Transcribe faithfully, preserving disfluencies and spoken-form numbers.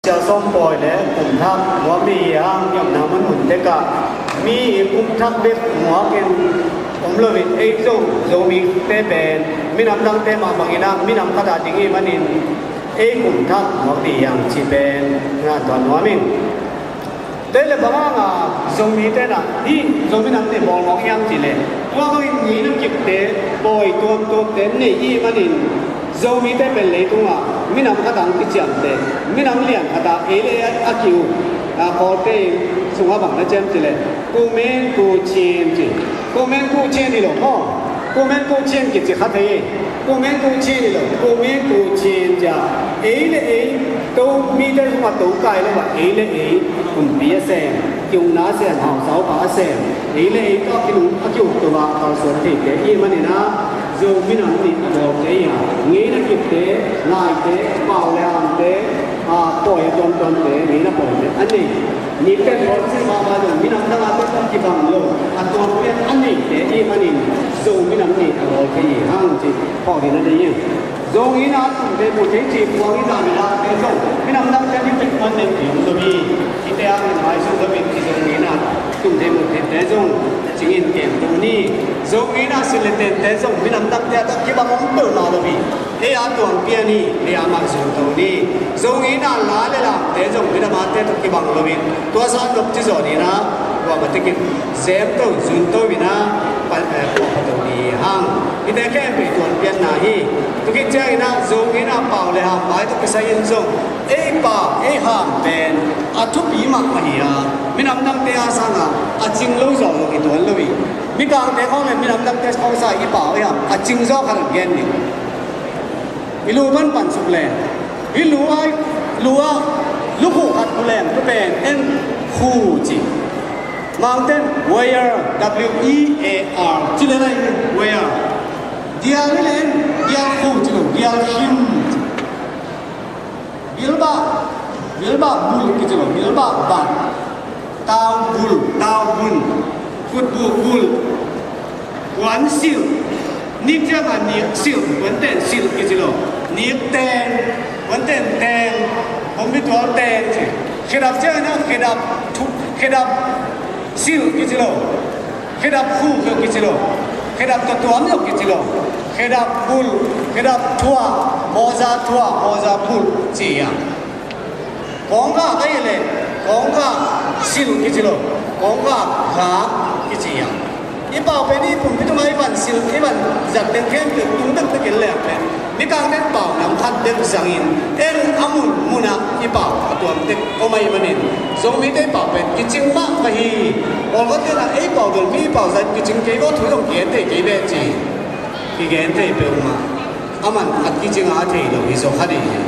Sial sawm pawi le kum thak muak mi hi hang, i omna mun hun tekah mi i kum thak bek muak in om lo in, ei Zo, Zomite pen minam dangte mah bangin ah minam khat a ding i hih manin ei kum thak muak ding hi hang cih pen na tuan nuam ing. Tua le bang hanga Zomite na hih Zo minam nih bawl mawk hiam cih leh, tua bangin ngeina kipte, pawi tuamtuamte nei i hih manin Zomite pen leitungah minam khat a hong kiciamte, minam lian khat a ei le ei a ki-uk, a, Kawlte sungah bang na ciam cih leh, kumen kucin ci. Kumen kucin hi lo maw. Kumen kucin kici kha thei hi. Kumen kucin hi lo. Kumen kucin cia, ei le ei, to mite sungah to kai lo a, ei le ei kumpi a sem, ki-ukna a sem, hausa upa a sem, ei le ei tawh a ki-uk, a ki-ukto a kalsuan theite i hih manin ah Zo minam nih a bawlte hi a, ngeina kipte, laite, pau le hamte, a, pawi a tuamtuamte, ngeina pawite a nei. Nite bawl cih mahmah zong minam dang a tawh kibang lo a tuampian a neite i hih manin Zo minam nih a bawl thei hi hang cih phawk ding na deih hi. Zo ngeina tum thei mu thei cih puang i zah mi lakte zong minam dangte nih pek man den ding lo hi. Hihte a min mai sung lo in i Zo ngeina tum thei mu theite zong cingin kem to ni. Zo ngeina silh le tente zong minam dangte a tawh kibang om peuhmah lo hi. Ei a tuampian hi, ei a mah zong to ni. Zo ngeina la le lamte zong minam ate tawh kibang lo in, tua sang nop ci zaw ni na, kuamah tekin zem to, zun to hi na, pa, eh, puak pha to ni hang. Hihte khempeuh tuampianna hi. Tua khit ciangin ah Zo ngeina pau le ham mai tawh kisai in zong ei pau, ei ham pen a thupi mahmah hi a, minam dangte a sangah a cing lo zaw lo i tuan lo hi. Mikangte khawng le minam dangte khawng sa i pau, ei ham a cing zaw khat gen ni. I lu pan pan suk le, i lu ai, lu ah lukhuh khat khu leng, tu pen en khu ci. Mountain warrior, W E A R ci le lai, warrior. Gial hi le en, gial khu ci lo, gial him ci. Bilbah, bilbah bul kici lo, bilbah ban. Tau bul, tau bun. Kutbuk bul. Puan silh. Nik ciangah nik silh, puan ten silh kici lo. Nik ten, puan ten ten. Pumpi tual ten ci. Khedap ciangin ah khedap, thu, khedap silh kici lo. Khedap khu kici lo. Khedap tuamtuam lo kici lo. Khedap bul, khedap thuah, mawza thuah, mawza bul ci a. Kawngkak ahi leh kawngkak silh kici lo. Kawngkak gak kici a. I pau pen i pumpi tungah i van silh, i van zat teng khempeuh tung taktak in leng pen, mikang ten pau nam khat bek zangin en a mun munah i pau a tuam tek om ahih manin, Zomite i pau pen kicing mahmah hi. Awlkhatte in ah ei pau dolh mi i pau zat kicing kei baw, thu zong kigen thei kei beh ci. Kigen thei peuhmah. Aman a kicing a thei lo hi zaw kha ding hi.